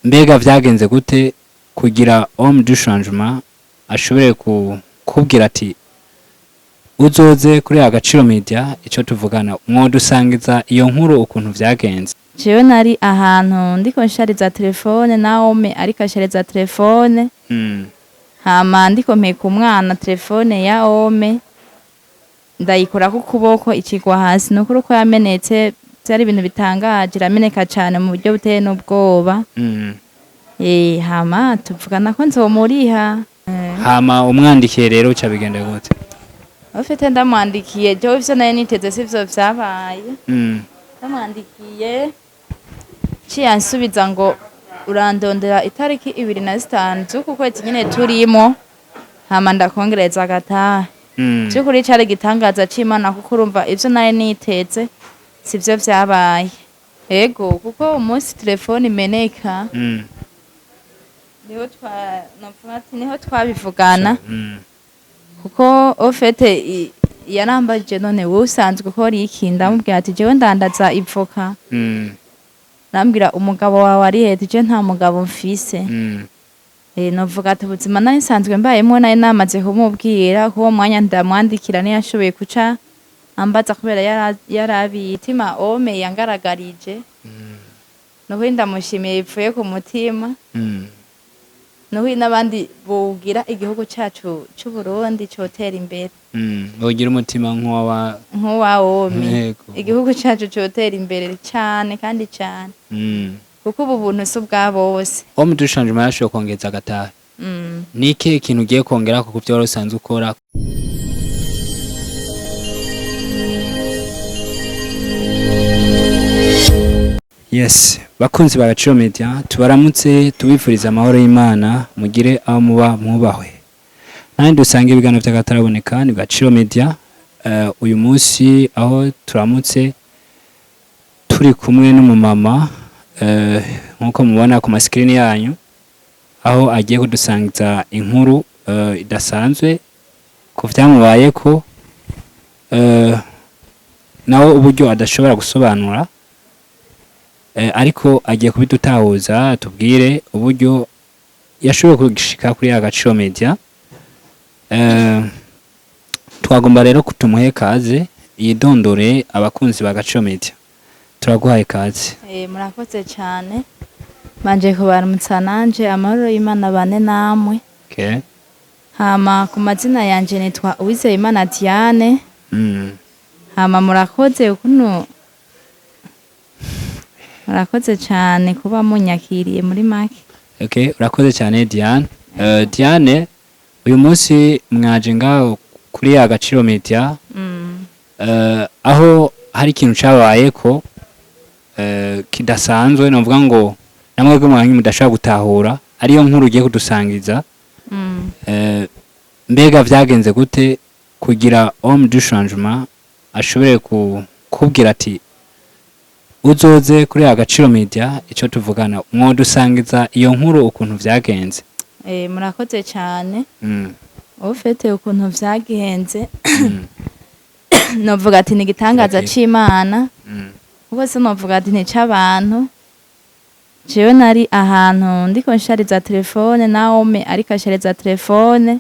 Mbega vyagenze gute kugira homme du changement ashobore kukubwira ati uzoze kuri Agaciro Media ico tuvugana? Mwodusangiza iyo nkuru ukuntu vyagenze? Jewe nari ahantu ndiko nshariza telefone, Naome ariko ashariza telefone. Hama ndiko mpeka umwana, telefone ya Ome ndayikorako ukuboko ikigwa hasi. Nukuri uko yamenetse vyari ibintu bitangaje, irameneka cane mu buryo buteye n'ubwoba. Hama tuvugana ko nzomuriha. Hama umwandikiye rero uca bigenda gute? Ufite ndamwandikiye, jewe ivyo nari niteze sivyo vyabaye. Ndamwandikiye, ciye ansubiza ngo urandondera itariki 25 z'uku kwezi nyene turimo, hama ndakongereza agataha. Vy'ukuri cari igitangaza c'Imana, kuko urumva ivyo nari niteze sivyo vyabaye. Ego, kuko umunsi telefone imeneka niho twa novuga ati niho twabivugana. Kuko au fait yarambajije: "None wowe usanzwe ukora iki?" Ndamubwira ati: "Jewe ndandaza ivoka." Arambwira: "Umugabo wawe ari he?" Je nta mugabo mfise. Novuga ati ubuzima nari nsanzwe mbayemwo nari namaze kumubwira. Ko uwo mwanya ndamwandikira ntiyashoboye kuca ambaza kubera yarabitima ome yangaragarije. Nukuri ndamushimiye bivuye ku mutima. Nukuri n'abandi bogira igihugu cacu c'Uburundi cotera imbere. Wogira umutima nk'uwa nk'uwa Ome. Yego. Igihugu cacu cotera imbere cane kandi cane, kuko ubu buntu si ubwa bose. Homme du changement yashoboye kongeza agataha. Ni ikihe kintu ugiye kongera ku byo wari usanzwe ukora? Yes, bakunzi ba Gaciro Media, tubaramutse tubifuriza amahoro y'Imana, mugire aho muba mwubahwe. Nandi dusanga ibiganiro by'akataraboneka ni Gaciro Media. Uyu munsi aho turamutse turi kumwe n'umumama, nkuko mubona ku masikirini yanyu, aho agiye kudusangiza inkuru idasanzwe ku vyamubayeko, nawe uburyo adashobora gusobanura, ariko agiye kubidutahuza, tubwire uburyo yashoboye gushika kuri Agaciro Media. Twagomba rero kutumuhe kaze yidondore abakunzi ba Agaciro Media. Turaguhaye kaze. Murakoze cyane. Manje kubaramutsa nanje, amahoro y'Imana bane namwe. Hama ku mazina yanje nitwa Uwizeyimana Diane. Hama murakoze ukuntu murakoze cyane kuba munyakiriye muri make. Okay, urakoze cyane Diane. Diane, uyu munsi mwaje ngaho kuri Agaciro Media, aho hari ikintu cabaye ko kidasanzwe, novuga ngo namwebwe mwanyu mudashobora gutahura, ariyo nkuru ugiye kudusangiza. Mbega vyagenze gute kugira homme du changement ashobore kukubwira ati uzoze kuri Agaciro Media ico tuvugana? Mwodusangiza iyo nkuru ukuntu vyagenze? Murakoze cyane. Ufite ukuntu vyagenze, novuga ati ni igitangaza c'Imana, kuko se novuga ati ni c'abantu. Jewe nari ahantu ndiko nshariza telefone, Naome ariko ashariza telefone.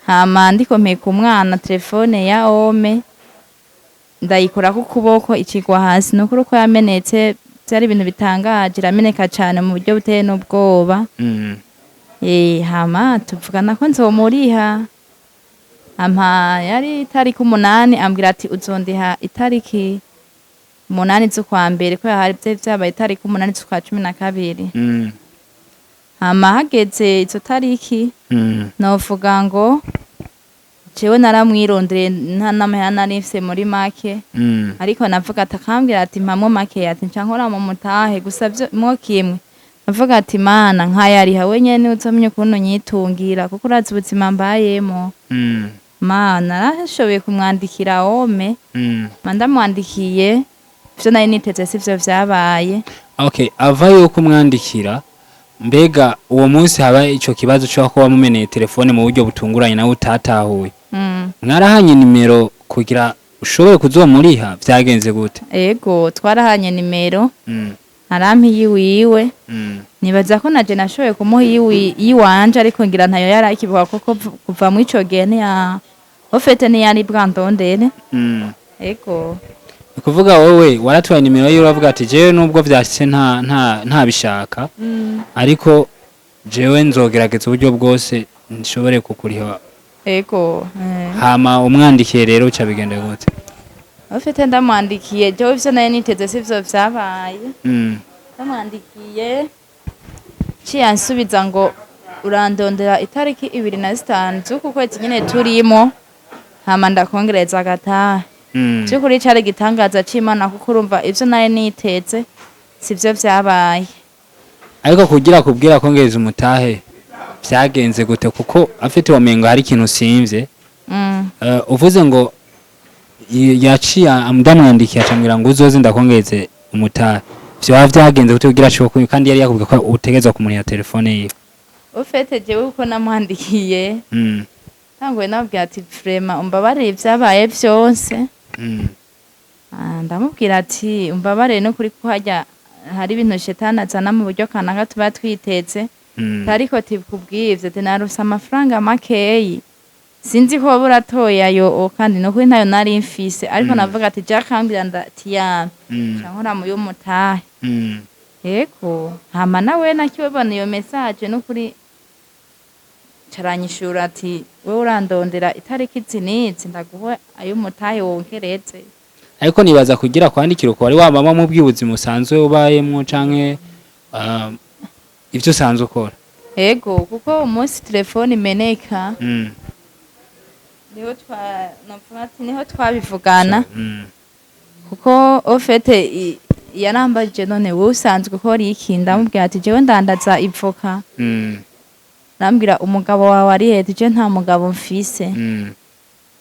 Hama ndiko mpeka umwana, telefone ya Ome ndayikorako ukuboko ikigwa hasi. Nukuri uko yamenetse vyari ibintu bitangaje, irameneka cane mu buryo buteye n'ubwoba. Hama tuvugana ko nzomuriha. Ampa yari itariki 8, ambwira ati uzondiha itariki 8 z'ukwa mbere, ko hari vyabaye itariki 8 z'ukwa 12. Hama hageze izo tariki, novuga ngo jewe naramwirondereye, nta n'amahera nari mfise muri make. Ariko navuga ati, akambwira ati mpamwo make, ati nca nkora mu mutahe gusa mwo kimwe. Navuga ati: "Mana, nkayariha wenyene uzomenya ukuntu nyitungira, kuko urazi ubuzima mbayemo." Mana, narashoboye kumwandikira Ome. Ndamwandikiye, ivyo nari niteze sivyo vyabaye. Okay, ava yuko umwandikira, mbega uwo munsi haba ico kibazo cyo kuba mumeneye telefone mu buryo butunguranye nawe utatahuye, mwarahanye nimero kugira ushobore kuzomuriha? Vyagenze gute? Ego, twarahanye nimero. Arampa iyiwiwe. Nibaza ko naje nashoboye kumuha iyiwanje, ariko ngira ntayo yari akibuka, kuko kuva muri ico gihe ntiya au fait ntiyari bwandondere. Ego. Ni ukuvuga wowe waratwaye nimero yiwe, uravuga ati jewe nubwo vyashitse nta ntabishaka, ariko jewe nzogerageza uburyo bwose nshobore kukuriha. Ego. Hama umwandikiye rero uca bigenda gute? Au fait ndamwandikiye, jewe ivyo nari niteze sivyo vyabaye. Ndamwandikiye, ciye ansubiza ngo urandondera itariki 25 z'uku kwezi nyene turimo, hama ndakongereza agataha. Vy'ukuri cari igitangaza c'Imana, kuko urumva ivyo nari niteze sivyo vyabaye. Ariko kugira kubwira kongereza umutahe vyagenze gute? Kuko afite wamengo hari ikintu usimvye. Uvuze ngo yaciye ndamwandikiye, acambwira ngo uzoze ndakongereze umutahe, vyoba vyagenze gute kugira ashobore, kandi yari yakubwiye ko utegerezwa kumuriha telefone yiwe? Au fait jewe uko namwandikiye, tanguye nabwira ati vraiment umbabarire ivyabaye vyose. Ndamubwira ati umbabarire no kuri ko harya hari ibintu shetani azana mu buryo kanaka tuba twiteze. Ariko tikubwivyo ati narose amafaranga makeyi, sinzi ko woba uratoye ayo o, kandi nukuri ntayo nari mfise, ariko navuga ati jack ambwira ndati ya nkora mu y'umutahe. Yego, hama nawe nakibona iyo message, nukuri caranyishura ati wewe urandondera itariki izi n'izi, ndaguha ay'umutahe wongereze. Ariko nibaza kugira kwandikira uko wari wabama mu bw'ubuzima usanzwe ubayemwo canke ivyo usanzwe ukora. Ego, kuko umunsi telefone imeneka niho twa novuga ati niho twabivugana. Kuko au fait yarambajije none wowe usanzwe ukora iki? Ndamubwira ati jewe ndandaza ivoka. Ndambwira umugabo wawe ari he? Je nta mugabo mfise.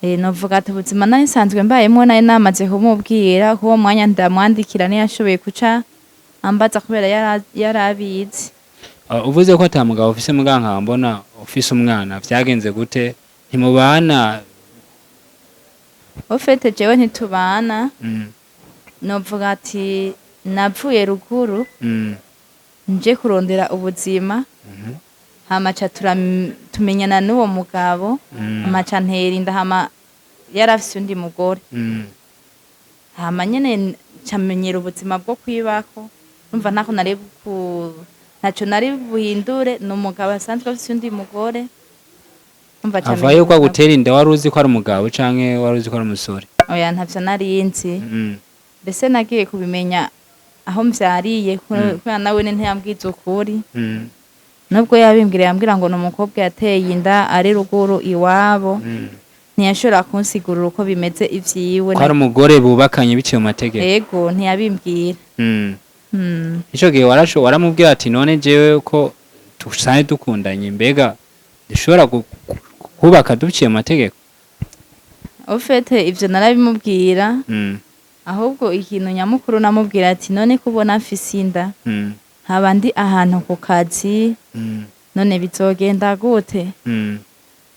Novuga ati ubuzima nari nsanzwe mbayemwo nari namaze kumubwira, kuwo mwanya ndamwandikira ntiyashoboye kuca ambaza kubera yarabizi. Uvuze ko ata mugabo ufise, muga nkaba mbona ufise umwana, vyagenze gute? Ntimubana? Au fait jewe ntitubana. Novuga ati navuye ruguru nje kurondera ubuzima. Hama ca tumenyana n'uwo mugabo. Hama ca ntera inda, hama yarafise undi mugore. Hama nyene ca menyera ubuzima bwo kwibako, numva ntako nari ku ntaco nari buhindure, ni umugabo asanzwe afise undi mugore. Umva ca Avayo ko agutera inda wari uzi ko ari umugabo canke wari uzi ko ari umusore? Oya, ntavyo nari nzi. Mbese nagiye kubimenya aho mvyariye, kubera nawe ntiyambwiza ukuri. Nubwo yabimbwira, yambwira ngo ni umukobwa yateye inda ari ruguru iwabo. Ntiyashobora kunsigurira uko bimeze ivyiwe. Ko ari umugore bubakanye biciye mu mategeko? Ego, ntiyabimbwira. Ico gihe waramubwira ati none jewe ko dusanzwe dukundanye, mbega dushobora kubaka duciye mu mategeko? Au fait ivyo narabimubwira. Ahubwo ikintu nyamukuru namubwira ati none kubona mfise inda, nkaba ndi ahantu ku kazi, none bizogenda gute?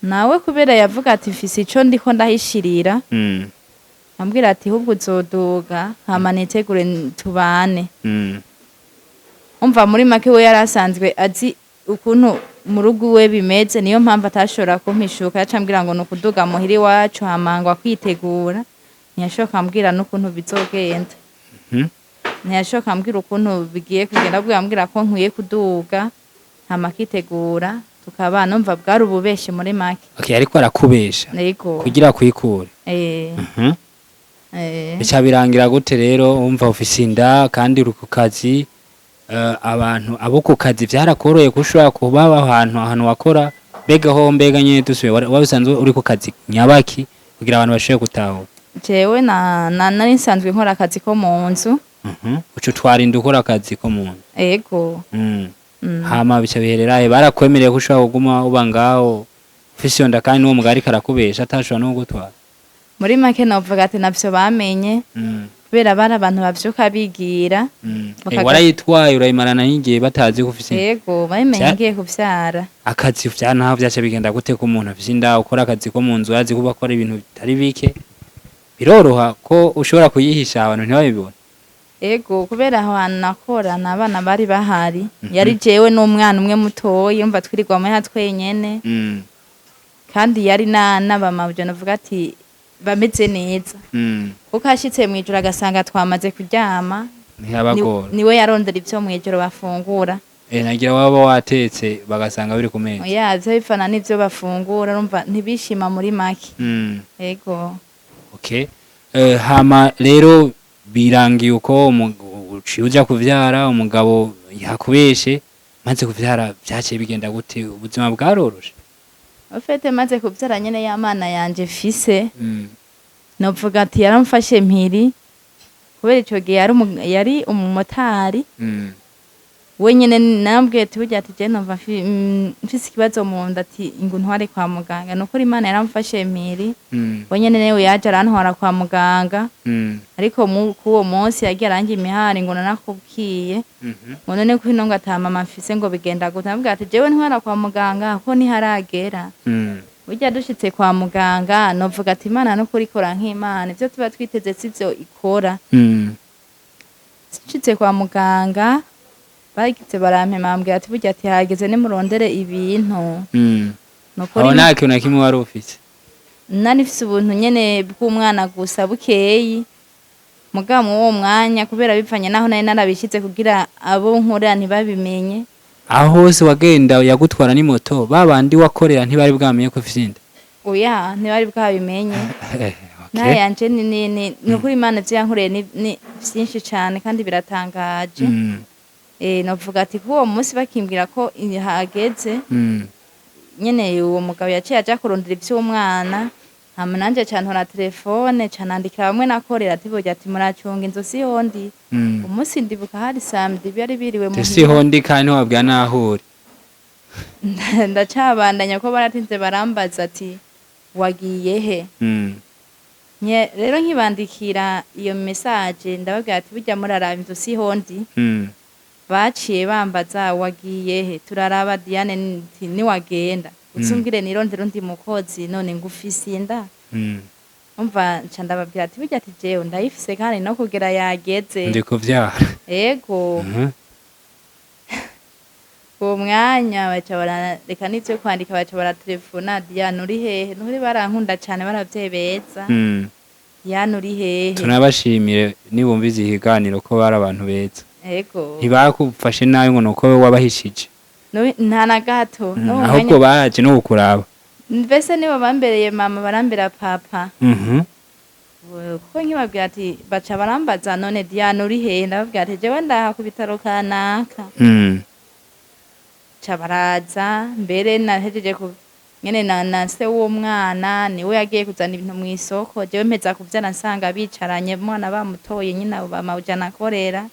Nawe kubera yavuga ati mfise ico ndiko ndahishirira, ambwira ati ahubwo uzoduga hama nitegure tubane. Umva, muri make we yari asanzwe azi ukuntu mu rugo iwe bimeze, niyo mpamvu atashobora kumpishuka. Yaca ambwira ngo ni ukuduga muhira iwacu hama ngo akwitegura. Ntiyashoboka ambwira n'ukuntu bizogenda. Ntiyashoboka ambwira ukuntu bigiye kugenda, ahubwo yambwira ko nkwiye kuduga hama akitegura tukabana. Umva, bwari ububeshi muri make. Okay, ariko arakubesha Yego. kugira kwikure. Eh. Eh. Bica birangira gute rero? Umva, ufise inda kandi uri ku kazi, abantu abo ku kazi vyarakoroye ko ushobora kuba ahantu wakora? Mbega ho mbega nyene dusubiye, wari usanzwe uri ku kazi nyabaki kugira abantu bashobore gutahura? Jewe na nari nsanzwe nkora akazi ko mu nzu. Uca utwara inda ukora akazi ko mu nzu? Ego. Hama bica biherera he? Barakwemereye ko ushobora kuguma uba ngaho ufise iyo nda kandi n'uwo mugabo ariko arakubesha atashobora no kugutwara? Muri make novuga ati navyo bamenye, kubera bari abantu bavyuka bigira. Warayitwaye urayimarana nk'igihe batazi ko ufise inda? Yego, babimenye ngiye kuvyara. Akazi vya naho vyaca bigenda gute ko umuntu afise inda ukora akazi ko mu nzu, azi kuba akora ibintu bitari bike, biroroha ko ushobora kuyihisha abantu ntibabibone? Ego, kubera aho hantu nakora nta bana bari bahari, yari jewe n'umwana umwe mutoyi, umva twirirwa muhira twenyene. Kandi yari n'abamabyo, navuga ati bameze neza, kuko ashitse mw'ijoro agasanga twamaze kuryama. Ntiyabagora. Niwe yarondera ivyo mw'ijoro bafungura. Nagira waba watetse bagasanga biri ku meza. Oya, vyo bifana n'ivyo bafungura, urumva ntibishima muri make. Ego. Okay. Hama rero birangiye uko uciye uja kuvyara, umugabo yakubeshe. Maze kuvyara vyaciye bigenda gute? Ubuzima bwaroroshe? Au fait, maze kuvyara nyene y'amana yanje fise, novuga ati yaramfashe mpiri, kubera ico gihe yari umumotari. We nyene nambwiye ati burya ati je numva mfise ikibazo mu nda, ati ngo ntware kwa muganga. Nukuri Imana yaramfashe mpiri. We nyene niwe yaje arantwara kwa muganga. Ariko k'uwo munsi yagiye arangira imihari ngo nanakubwiye, ngo none ko ino ngo ata mama mfise, ngo bigenda gute? Nambwira ati jewe ntwara kwa muganga kuko ntiharagera. Burya dushitse kwa muganga, novuga ati Imana nukuri ikora nk'Imana, ivyo tuba twiteze sivyo ikora. Nshitse kwa muganga bagize barampema, bambwira ati burya ati hageze, nimurondere ibintu. Nukuri Aho nta kintu na kimwe wari ufise? Nari mfise ubuntu nyene bw'umwana gusa bukeyi, mugabo muri uwo mwanya, kubera bivanye naho nari narabishize kugira abo nkorera ntibabimenye. Aho hose wagenda yagutwara n'imoto, babandi wakorera ntibari bwamenye ko ufise inda? Oya, ntibari bwabimenye. Okay. Yanje ni ukuri Imana ivyo yankoreye ni vyinshi cane kandi biratangaje. Novuga ati k'uwo munsi bakimbwira ko hageze, nyene uwo mugabo yaciye aja kurondera ivy'umwana, hama nanje ca ntora telefone, ca nandikira bamwe nakorera ati burya ati muracunga inzu siho ndi. Umunsi ndibuka hari samedi, bari biriwe muhira. Siho ndi kandi ntiwabwira n'aho uri. Ndacabandanya ko baratinze barambaza ati wagiye he? Rero nkibandikira iyo message ndababwira ati burya muraraba inzu siho ndi. Baciye bambaza wagiye he, turaraba Diane nti niwagenda uzumbwire nirondere undi mukozi, none ngufise inda. Umva nca ndababwira ati burya ati jewe ndayifise kandi no kugera yageze. Ndi kuvyara. Ego. Uwo mwanya baca barareka n'ivyo kwandika, baca baratelefona: "Diane uri hehe?" Nukuri barankunda cane, baravyeyi beza. "Diane uri hehe?" Tunabashimire nibumva izi higaniro ko bari abantu beza. Ego. Ntibakufashe nabi ngo nuko wowe wabahishije. Nta na gato. N'uwo Ahubwo mwanya baraje no kukuraba. Mbese nibo bambereye mama, barambera papa. Kuko nkibabwira ati, baca barambaza none Diane uri hehe, ndababwira ati jewe ndaha ku bitaro kanaka. Ca baraza, mbere nahejeje ku nyene na se w'uwo mwana niwe yagiye kuzana ibintu mw'isoko, jewe mpeza kuvyara nsanga bicaranye, umwana bamutoye nyine abo bamawujana akorera.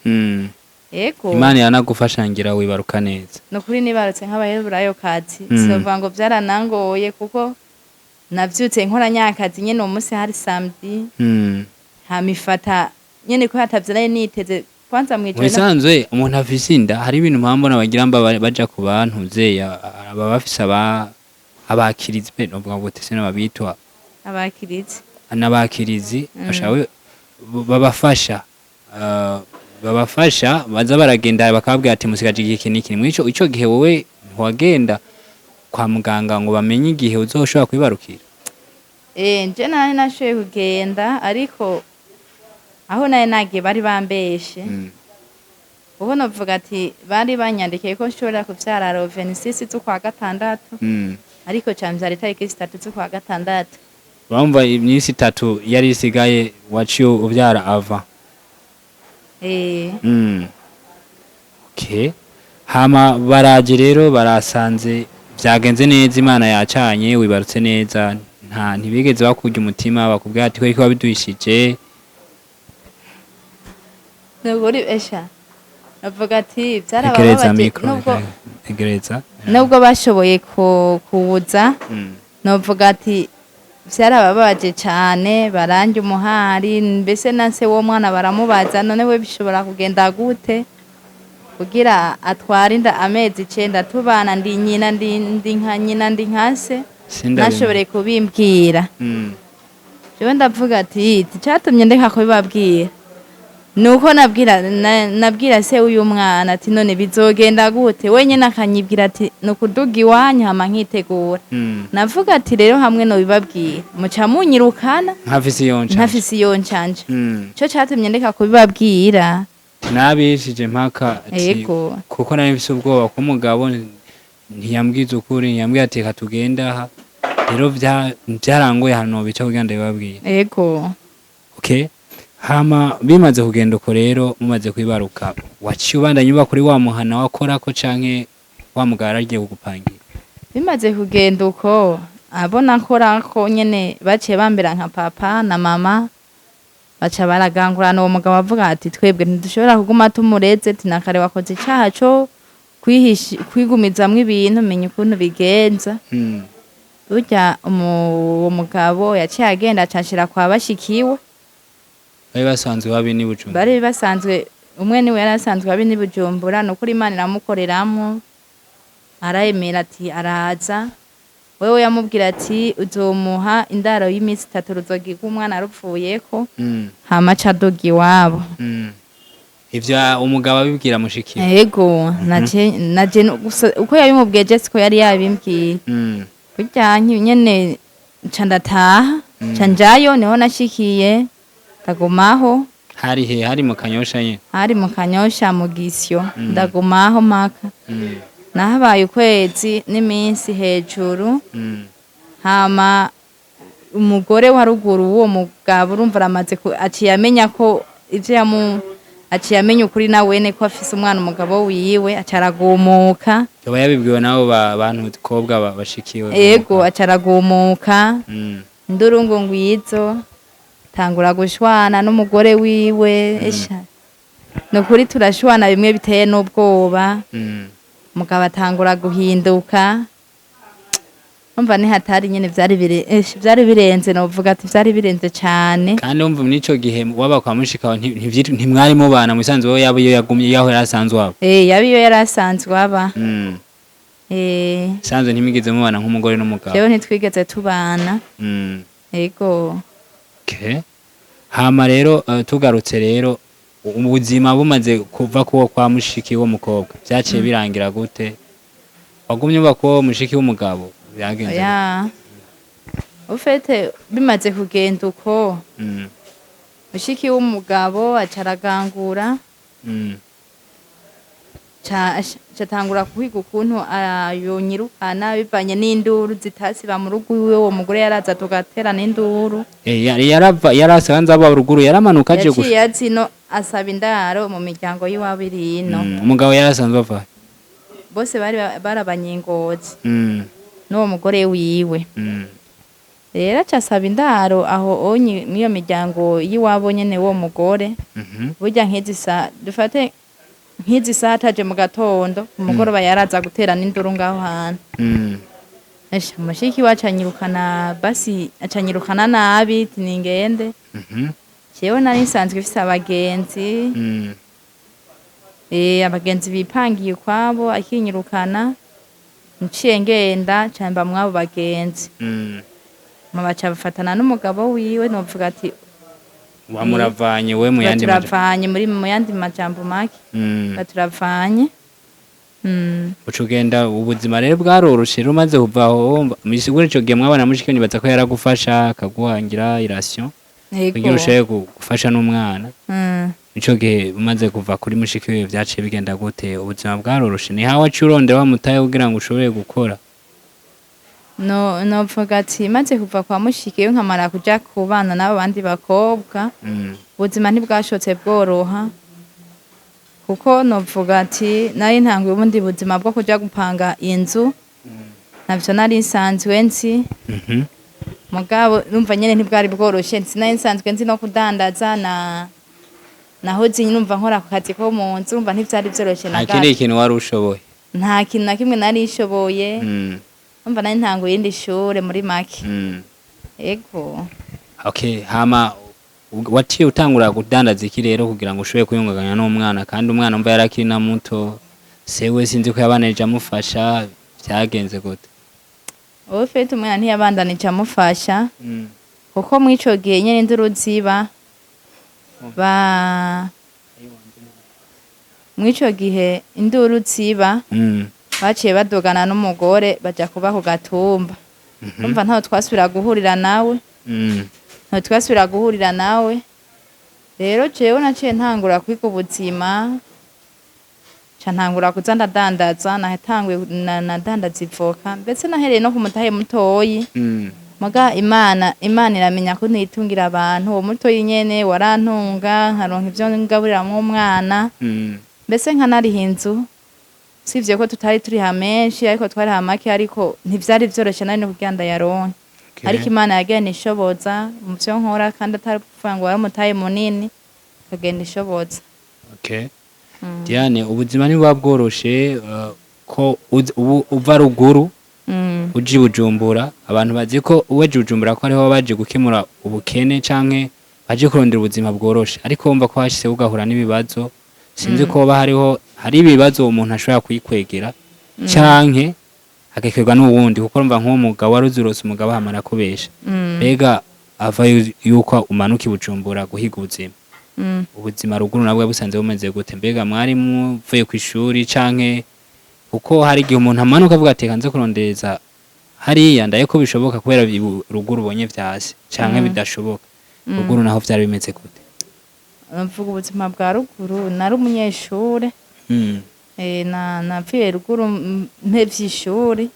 Ego. Imana iranagufasha ngira wibaruka neza. Nukuri nibarutse nk'abaheburayokazi. Sinovuga ngo vyaranangoye, kuko navyutse nkora nyakazi nyene, uwo munsi hari samedi. Hama ifata nyene ko hatavyo nari niteze kwanza Mu mw'ijoro. bisanzwe umuntu afise inda, hari ibintu mpambona bagira mba baja ku bantu zeya aba bafise abakirizi be, novuga ngo tese n'ababitwa Abakirizi. N'abakirizi bashaka babafasha, babafasha baza baragenda bakababwira ati musigaje igihe iki n'iki. Mwico ico gihe wowe ntiwagenda kwa muganga ngo bamenye igihe uzoshobora kwibarukira? Nje nari nashoboye kugenda, ariko aho nari nagiye bari bambeshe. Kuko novuga ati bari banyandikiye ko nshobora kuvyara le 26 z'ukwa gatandatu, ariko camvyara itariki 3 z'ukwa gatandatu. Bamva iminsi 3 yari isigaye, waciye uvyara ava. Okay. Hama baraje rero barasanze vyagenze neza, Imana yacanye, wibarutse neza, nta ntibigeze bakurya umutima bakubwira ati ko wabiduhishije? Nukuri esha navuga ati Egereza vyarabababaje micro. Nubwo Egereza. nubwo bashoboye kuza, novuga ati vyarabababaje cane, baranja umuhari, mbese na se w'uwo mwana baramubaza none we bishobora kugenda gute kugira atware inda amezi 9 tubana, ndi nyina, ndi nka nyina, ndi nka se. Sindabimenya. Nashoboreye kubimbwira. Jewe ndavuga ati icatumye ndeka kubibabwira Nuko nabwira nabwira se w'uyu mwana ati none bizogenda gute, wenyine akanyibwira ati ni ukuduga iwanyu hama nkitegura. Navuga ati rero hamwe nobibabwira muca munyirukana. Ntafise iyo nca. Ntafise iyo ncanja. Ico catumye ndeka kubibabwira. Nabishije mpaka ati kuko nari mfise ubwoba ko umugabo ntiyambwiza ukuri, ntiyambwiye ati reka tugende aha. Rero vyarangoye ahantu nobica kugira ndabibabwire. Okay, hama bimaze kugenda uko rero, mumaze kwibaruka, waciye ubandanya uba kuri wa muhana wakorako canke wa mugabo yaragiye kugupangira? Bimaze kugenda uko, abona nkorako nyene baciye bambera nka papa na mama, baca baragangurana. Uwo mugabo avuga ati twebwe ntidushobora kuguma tumureze, tinakare wakoze icaha co kwigumizamwo ibintu, menya ukuntu bigenza. Burya uwo mugabo yaciye agenda acanshira kwa bashikiwe. Bari basanzwe babi ni Bujumbura? Bari basanzwe, umwe niwe yari asanzwe abi ni Bujumbura. Nukuri Imana iramukoreramwo, arayemera ati araza. Wewe yamubwira ati uzomuha indaro y'iminsi 3 ruzogirwa umwana arupfuyeko, hama aca aduga iwabo. Ivyo umugabo abibwira mushikiwe? Yego, naje gusa uko yabimubwiye je siko yari yabimbwiye. Burya nyene nca ndataha, nca njayo, niho nashikiye ndagumaho. Hari he? Hari mu Kanyosha nyene? Hari mu Kanyosha mu Gisyo. Ndagumaho mpaka nahabaye ukwezi n'iminsi hejuru. Hama umugore wa ruguru w'uwo mugabo, urumva aramaze aciye amenya ko ivyo yamu aciye amenya ukuri na wene ko afise umwana umugabo wiwe, aca aragumuka. Yoba yabibwiwe nabo bantu kobwa bashikiwe? Ego, aca aragumuka. Induru ngo ngwizo, tangura gushwana n'umugore wiwe. Esha, nukuri turashwana bimwe biteye n'ubwoba. Umugabo atangura guhinduka, umva ni hatari nyene, vyari birenze, novuga ati vyari birenze cane. Kandi wumva muri ico gihe waba kwa mushikawe ntimwari mubana musanzwe, wowe yaba iyo yagumye yaho yari asanzwe aba? Eh, yaba iyo yari asanzwe aba. Sanzwe ntimwigeze mubana nk'umugore n'umugabo? Jewe ntitwigeze tubana. Ego. Okay. Hama rero tugarutse rero, ubuzima bumaze kuva kuwo kwa mushiki w'umukobwa, vyaciye birangira gute? Wagumye uba kuwo mushiki w'umugabo? Byagenze gute? Oya, ufete bimaze kugenda uko, mushiki w'umugabo aca aragangura, catangura kuhiga ukuntu yonyirukana bivanye n'induru zitasiba mu rugo iwe. Uwo mugore yaraza tugaterana induru. Yari yarava, yarasanze aba ruguru, yaramanuka aje Yaciye azino asaba indaro mu miryango y'iwabo iri ino. Umugabo yarasanzwe ava? Bose bari barabanyingozi n'uwo mugore wiwe. Rero aca asaba indaro aho onye mw'iyo miryango y'iwabo nyene w'uwo mugore. Burya nk'izi saha, dufate nk'izi saha ataje mu gatondo, umugoroba yaraza guterana induru ngaho hantu. Esha, mushiki wacu anyirukana, basi acanyirukana nabi ati ningende. Jewe nari nsanzwe mfise abagenzi, abagenzi bipangiye ukwabo, akinyirukana nciye ngenda camba mwabo bagenzi. Baca bafatana n'umugabo wiwe, novuga ati Wamuravanye we mu yandi majambo. Turavanye muri mu yandi majambo make. Turavanye. Uca ugenda, ubuzima rero bwaroroshe rero umaze kuva aho? Wumva muri ico gihe mwabana mushiki, nibaza ko yaragufasha akaguhangira i ration kugira ushobore gufasha n'umwana. Ico gihe umaze kuva kuri mushiki wiwe vyaciye bigenda gute? Ubuzima bwaroroshe? Ni hawe waciye urondera wa mutahe kugira ngo ushobore gukora? No, novuga ati maze kuva kwa mushiki we nkamara kuja kubana n'abo bandi bakobwa, ubuzima ntibwashotse bworoha, kuko novuga ati nari ntanguye ubundi buzima bwo kuja gupanga inzu, navyo nari nsanzwe nzi. Mugabo numva nyene ntibwari bworoshe, sinari nsanzwe nzi no kudandaza na nahoze numva nkora ku kazi ko mu nzu, numva ntivyari vyoroshe na Nta kindi gato. kintu wari ushoboye? Nta kintu na kimwe nari nshoboye. Numva nari ntanguye irindi shure muri make. Ego. Okay, hama waciye utangura kudandaza iki rero kugira ngo ushobore kwiyungunganya n'umwana, kandi umwana umva yarakiri na muto, sewe sinzi ko yabanije amufasha, vyagenze gute? Ubu fete umwana ntiyabandanije amufasha, kuko mw'ico gihe nyene induru ziba ba Mw'ico gihe induru ziba, baciye badugana n'umugore, baja kuba ku gatumba. Urumva ntaho twasubira guhurira nawe. Ntaho twasubira guhurira nawe. Rero jewe naciye ntangura kwiga ubuzima, ca ntangura kuza ndadandaza. Natanguye nadandaza ivoka, mbese nahereye no ku mutahe mutoyi. Muga Imana iramenya ko ntitungira abantu. Uwo mutoyi nyene warantunga, nkaronka ivyo ngaburiramwo umwana, mbese nkanariha inzu. Sivyo ko tutari turiha menshi, ariko twariha make, ariko ntivyari vyoroshe nari no kugira ndayaronke. Ariko Imana yagenda ishoboza mu vyo nkora, kandi atari kuvuga ngo wari umutahe munini, ikagenda ishoboza. Okay. Diane, ubuzima ntibuba bworoshe, ko ubu uva ruguru uja i Bujumbura. Abantu bazi ko uwaje i Bujumbura ko ariho baje gukemura ubukene canke baje kurondera ubuzima bworoshe, ariko wumva ko hashitse ugahura n'ibibazo. Sinzi ko hoba hariho hari ibibazo umuntu ashobora kuyikwegera canke agakwegwa n'uwundi, kuko urumva nk'uwo mugabo wari uzirose umugabo hamara kubesha. Mbega ava yuko umanuka i Bujumbura guhiga ubuzima, ubuzima ruguru nabwo busanze bumeze gute? Mbega mwari muvuye ku ishuri canke, kuko hari igihe umuntu amanuka avuga ati: "Reka nze kurondeza hariya ndaye ko bishoboka," kubera ruguru ubonye vyase canke bidashoboka. Ruguru naho vyari bimeze gute? Mvuga ubuzima bwa ruguru, nari umunyeshure. Navuye ruguru mpevye ishuri.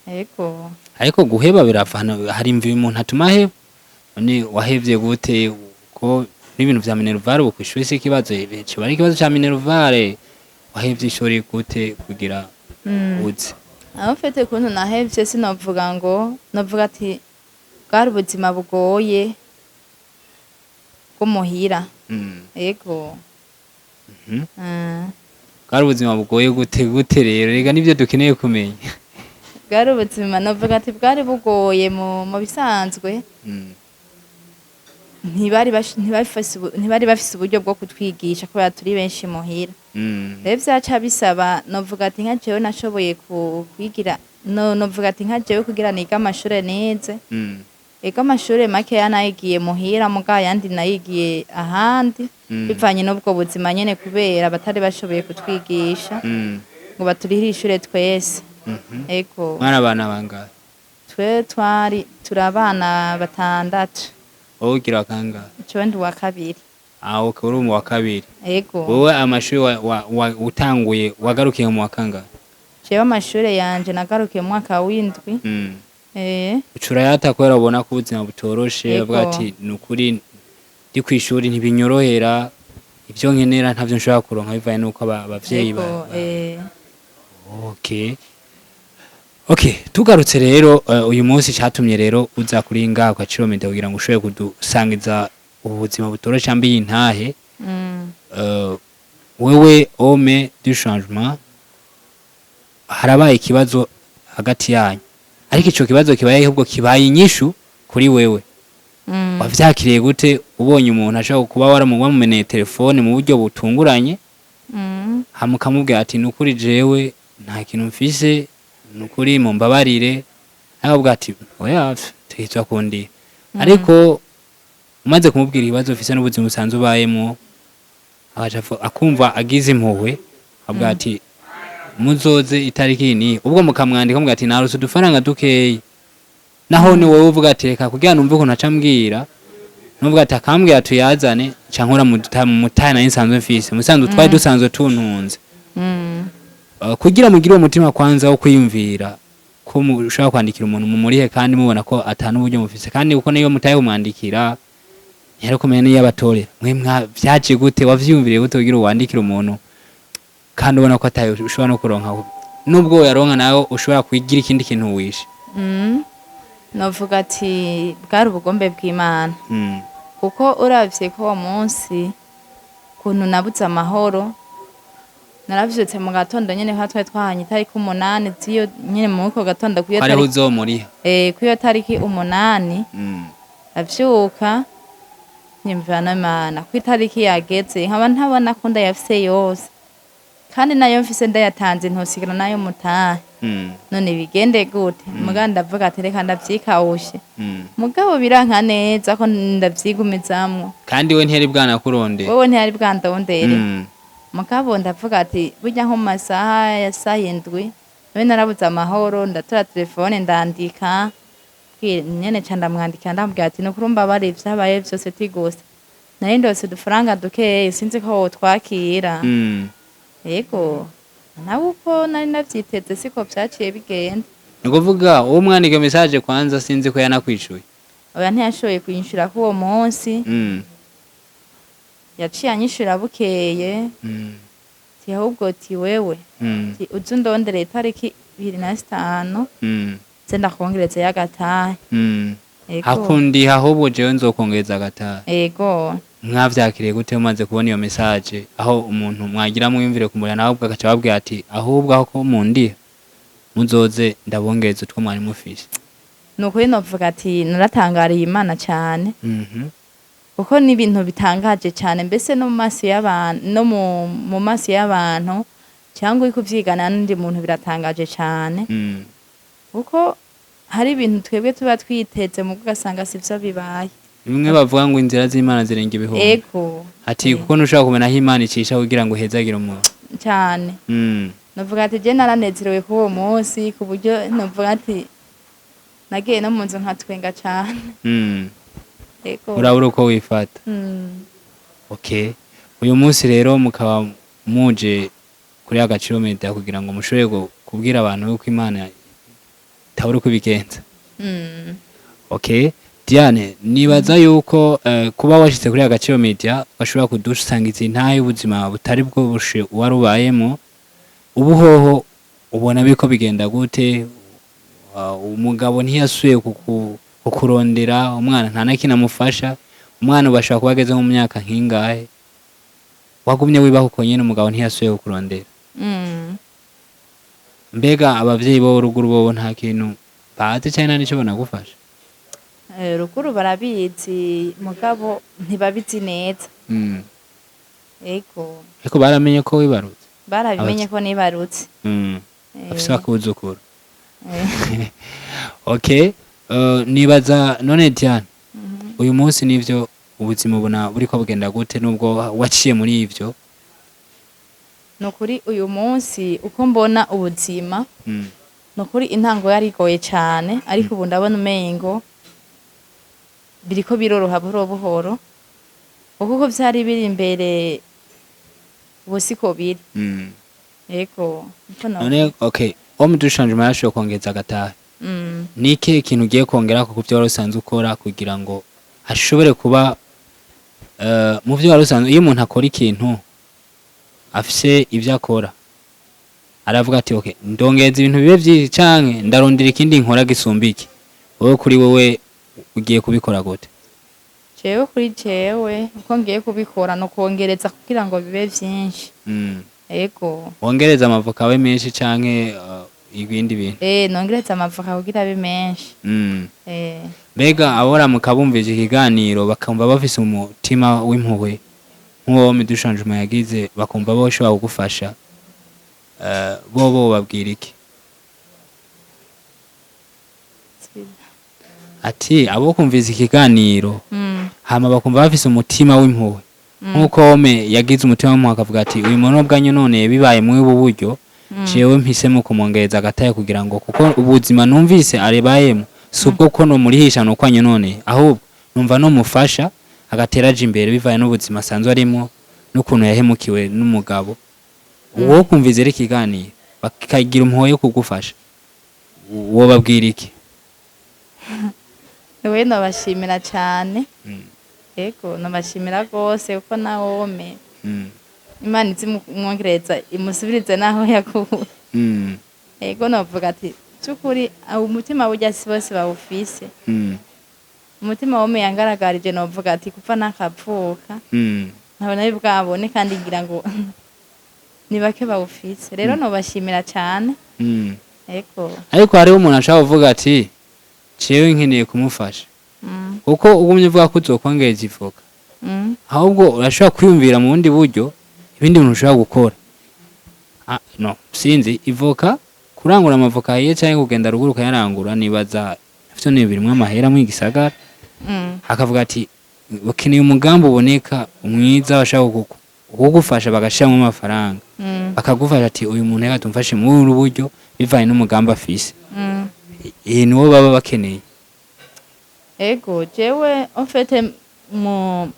Yego. Ariko guheba biravana, hari imvi umuntu atuma aheba. None wahevye gute, ko n'ibintu vya minerval ubu kw'ishuri si ikibazo, kiba ari ikibazo ca minerval? Wahevye ishuri gute kugira uze? Aho mfite ukuntu nahevye, sinovuga ngo, novuga ati bwari ubuzima bugoye bwo muhira. Yego. Bwari ubuzima bugoye gute gute rero? Rega nivyo dukeneye kumenya. Bwari ubuzima, novuga ati bwari bugoye mu bisanzwe. Ntibari bafise uburyo bwo kutwigisha kubera turi benshi muhira. Rero vyaca bisaba, novuga ati nka jewe nashoboye kwigira, no novuga ati nka jewe kugira niga amashure nize. Ego, amashure makeya nayigiye muhira, muga ayandi nayigiye ahandi, bivanye n'ubwo buzima nyene, kubera batari bashoboye kutwigisha ngo baturihire ishure twese. Ego. Mwana, abana bangahe? Twe twari turi abana batandatu. Wowe ugira kangahe? Jewe ndi uwa kabiri. Ah, okay, uri mu wa kabiri. Ego. Wowe amashuri wa utanguye wagarukiye mu wa kangahe? Jewe amashure yanje nagarukiye mu mwaka w'indwi. Ucurayata kubera ubona ko ubuzima butoroshe? Ego. Avuga ati: "Ni ukuri ndi kw'ishuri ntibinyorohera, ibyo nkenera ntavyo nshobora kuronka," bivanye n'uko abavyeyi Ego. Okay, tugarutse rero, uyu munsi catumye rero uza kuri ngaho kwa Gaciro kugira ngo ushobore kudusangiza ubu buzima butoroshe cyangwa iyi ntahe. Wewe homme du changement, harabaye ikibazo hagati yanyu, ariko ico kibazo kibaye ahubwo kibaye inyishu kuri wewe. Wavyakiriye gute ubonye umuntu ashobora kuba wamumeneye telefone mu buryo butunguranye, hama ukamubwira ati: "Nukuri jewe nta kintu mfise, nukuri mumbabarire," akavuga ati: "Oya, tuhitwa kundi"? Ariko umaze kumubwira ibibazo ufise n'ubuzima usanzwe ubayemwo, agaca akumva agize impuhwe, avuga ati: "Muzoze itariki iyi n'iyi." Ubwo mukamwandika muvuga ati: "Narose udufaranga dukeyi," naho ni wowe uvuga ati: "Reka kugira numve ukuntu aca ambwira," nuvuga ati akambwira tuyazane, nca nkora mu mutahe nari nsanzwe mfise, musanzwe twari dusanzwe tuntunze. Kugira mugire uwo mutima kwanza wo kwiyumvira ko mushobora kwandikira umuntu mumurihe, kandi mubona ko ata n'uburyo mufise, kandi kuko niyo mutahe kumwandikira ntiyari kumenya niyo abatorera mwe, vyaje gute? Wavyiyumviriye gute kugira uwandikire umuntu kandi ubona ko atayo ushobora no kuronka, nubwo yaronka nawe ushobora kugira ikindi kintu wishe? Novuga ati bwari ubugombe bw'Imana, kuko uravye ko uwo munsi ukuntu nabuze amahoro, naravyutse mu gatondo nyene, nka twari twahanye itariki 8 z'iyo nyene, muri uko gatondo kw'iyo hariho tariki uzomuriha. Kw'iyo tariki 8, ndavyuka nyumvira n'Imana ko itariki yageze, nkaba ntabona ko ndayafise yose, kandi nayo mfise ndayatanze ntosigara nayo mutahe. None bigende gute? Muga ndavuga ati reka ndavyikawushe. Mugabo biranka neza ko ndavyigumizamwo. Kandi we ntiyari bwanakurondera? Wowe ntiyari bwandondere. Mugabo ndavuga ati burya nko mu masaha ya saa 7 nawe narabuze amahoro, ndatora telefone ndandika nyene ca ndamwandikira, ndamubwira ati nukuri umbabare ivyabaye vyose, tigose nari ndose udufaranga dukeyi, sinzi ko wotwakira. Yego, nawe uko nari navyiteze siko vyaciye bigenda. Ni ukuvuga uwo mwandika message kwanza sinzi ko yanakwishuye? Oya, ntiyashoboye kunyishura k'uwo munsi. Yaciye anyishura bukeye. Ti ahubwo ti wewe ti uze undondere itariki 25 nze ndakongereza y'agatahe. Ego. Hakundi ahubwo jewe nzokongereza agatahe. Ego. Mwavyakiriye gute mumaze kubona iyo message, aho umuntu mwagira mwiyumvire kumurira nawe ubwo agaca ababwira ati ahubwo aho ko mundiha muzoze ndabongereza utwo mwari mufise? Ni ukuri novuga ati naratangariye Imana cyane, kuko ni ibintu bitangaje cyane, mbese no mu maso y'abantu, no mu maso y'abantu cyangwa uri kuvyigana n'undi muntu, biratangaje cyane, kuko hari ibintu twebwe tuba twiteze mu ugasanga sivyo bibaye. Bimwe bavuga ngo inzira z'Imana zirenga ibihumbi. Ego. Ati kuko ntushobora kumenya aho Imana icisha kugira ngo uhezagire umuntu. Cyane. Novuga ati je naranezerewe kuri uwo munsi ku buryo novuga ati nagiye no mu nzu nkatwenga cyane. Ego. Urabura uko wifata. Okay, uyu munsi rero mukaba muje kuri Agaciro Media kugira ngo mushobore kubwira abantu yuko Imana itabura uko ibigenza. Okay, Diane, nibaza yuko kuba washitse kuri Agaciro Media bashobora kudusangiza intahe y'ubuzima butari bwo bushe wari ubayemo. Ubu hoho ubona biriko bigenda gute? Umugabo ntiyasuye kukurondera, umwana nta na kimwe amufasha, umwana ubashobora kuba ageze nko mu myaka nk'ingahe? Wagumye wibaho uko nyene, umugabo ntiyasuye kukurondera. Mbega abavyeyi bo ruguru bobo nta kintu bazi canke nta nico banagufasha? Ruguru barabizi, mugabo ntibabizi neza. Ego. Ariko baramenye ko wibarutse? Barabimenye ko nibarutse. Afise akuzukuru. Okay, nibaza none Diane, uyu munsi nivyo ubuzima ubona buriko bugenda gute nubwo waciye muri ivyo? Ni ukuri uyu munsi uko mbona ubuzima, ni ukuri intango yarigoye cyane, ariko ubu ndabona umengo biriko biroroha buhoro buhoro, kuko uko vyari biri imbere ubu siko biri. Yego, niko None okay, homme du changement yashoboye kongeza agatahe. Ni ikihe kintu ugiye kongera ku byo wari usanzwe ukora kugira ngo hashobore kuba mu byo wari usanzwe? Iyo umuntu akora ikintu afise ibyo akora, aravuga ati okay, ndongeza ibintu bibe byinshi canke ndarondera ikindi nkora gisumba iki. Wowe kuri wowe ugiye kubikora gute? Jewe kuri jewe uko ngiye kubikora no kongereza kugira ngo bibe vyinshi. Ego. Wongereza amavoka abe menshi canke ibindi bintu? Nongereza amavoka kugira abe menshi. Mbega aboramuka bumvise ikiganiro bakumva bafise umutima w'impuhwe nk'uwo homme du changement yagize, bakumva boshobora kugufasha, bobo babwira iki? Ati abo kumvise ikiganiro hama bakumva bafise umutima w'impuhwe nk'uko homme yagize umutima w'impuhwe akavuga ati uyu muntu bwanyu none bibaye muri ubu buryo, jewe mpisemo kumwongereza agataye kugira ngo kuko ubuzima numvise arebayemo si ubwo ko nomurihisha nuko none ahubwo numva nomufasha agatera aja imbere bivaye n'ubuzima asanzwe arimo n'ukuntu yahemukiwe n'umugabo. Uwo kumviza rero ikiganiro bakagira impuhwe yo kugufasha, wobabwira iki? Wewe nobashimira cyane. Ego, nobashimira rwose kuko nawome Imana izimwongereza imusubirize naho yakuwe. Ego, novuga ati by'ukuri umutima burya si bose bawufise. Umutima wome yangaragarije, novuga ati kuva nakavuka nkabona ari bwabone, kandi ngira ngo ni bake bawufise. Rero nobashimira cyane. Ego. Ariko hariho umuntu ashobora kuvuga ati jewe nkeneye kumufasha, kuko ugumye uvuga ko uzokongereza ivoka, ahubwo urashobora kwiyumvira mu bundi buryo ibindi bintu ushobora gukora. No sinzi, ivoka, kurangura amavoka ahiye canke kugenda ruguru ukayarangura, nibaza ivyo ni birimwo amahera mu gisagara. Akavuga ati bakeneye umugambi uboneka mwiza bashaka Ukugufasha bagashiramo amafaranga, bakagufasha ati uyu muntu reka tumufashe muri ubu buryo bivanye n'umugambi afise. Iyi niwo baba bakeneye. Ego, jewe en fait mu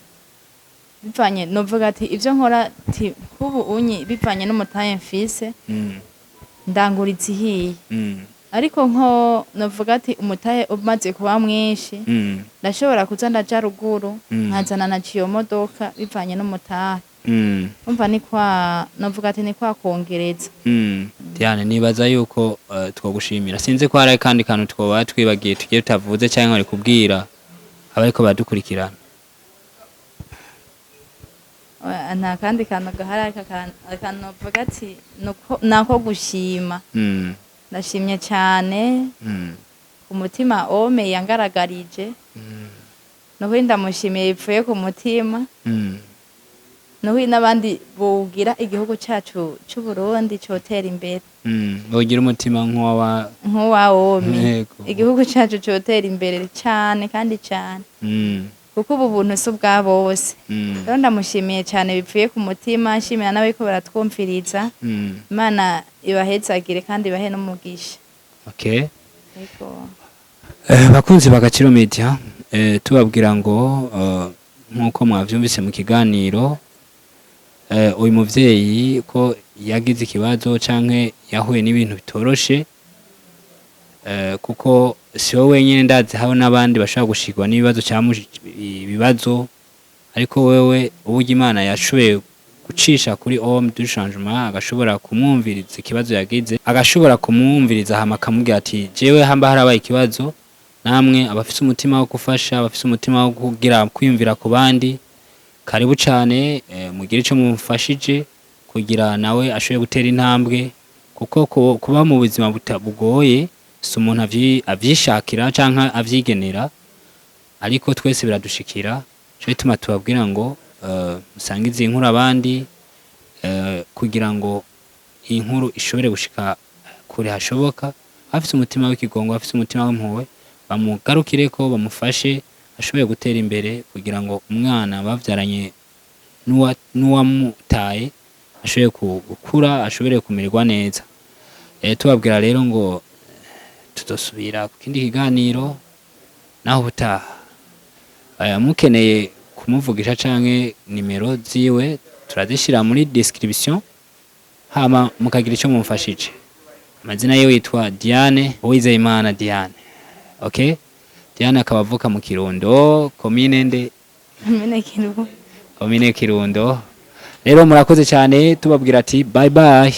bivanye novuga ati ivyo nkora ti kubu unyi bivanye n'umutahe mfise, ndangura izihiye, ariko nko novuga ati umutahe umaze kuba mwinshi, ndashobora kuza ndaja ruguru, nkazana na iyo modoka bivanye n'umutahe. Umva, ni kwa novuga ati ni kwa kongereza. Diane, nibaza yuko twogushimira. Sinzi ko hari akandi kantu twoba twibagiye tugiye tutavuze cyangwa bari kubwira abariko baradukurikirana. Oya, nta kandi kantu gahari, ariko akantu novuga ati nako gushima. Ndashimye cyane ku mutima ome yangaragarije. Nuhuri ndamushimiye bipfuye ku mutima. Nuhuri n'abandi bugira igihugu cacu c'u Burundi cotera imbere. Bogira umutima nk'uwa nk'uwa ome. Yego. Igihugu cacu cotera imbere cane kandi cane, kuko ubu buntu si ubwa bose. Rero ndamushimiye cyane bipfuye ku mutima, nshimira n'abariko baratwumviriza. Imana ibahezagire kandi ibahe n'umugisha. Okay. Yego. Bakunzi ba Gaciro Media, tubabwira ngo nk'uko mwavyumvise mu kiganiro, uyu muvyeyi ko yagize ikibazo canke yahuye n'ibintu bitoroshe, kuko si wowe wenyine, ndazi habo n'abandi bashobora gushikwa n'ibibazo cyangwa ibibazo, ariko wewe uburyo Imana yashoboye gucisha kuri Homme du Changement, agashobora kumwumviriza ikibazo yagize, agashobora kumwumviriza hama akamubwira ati jewe hamba harabaye ikibazo, namwe abafise umutima wo gufasha, abafise umutima wo kugira kwiyumvira ku bandi, karibu cane, mugire ico mumufashije kugira nawe ashobore gutera intambwe, kuko kuba mu buzima bugoye si umuntu avyishakira canke avyigenera, ariko twese biradushikira. Nico gituma tubabwira ngo musangize iyi nkuru abandi, kugira ngo iyi nkuru ishobore gushika kure hashoboka. Abafise umutima w'ikigongo, abafise umutima w'impuhwe, bamugarukireko, bamufashe ashobore gutera imbere, kugira ngo umwana bavyaranye n'uwamutaye ashobore gukura, ashobore kumererwa neza. Tubabwira rero ngo tuzosubira ku kindi kiganiro naho ubutaha. Mukeneye kumuvugisha canke nimero ziwe turazishira muri description, hama mukagira ico mumufashije. Amazina yiwe yitwa Diane Uwizeyimana Diane. Okay, Diane akaba avuka mu Kirundo, komine nde? Komine Kirundo. Komine Kirundo. Rero murakoze cyane, tubabwira ati bye bye.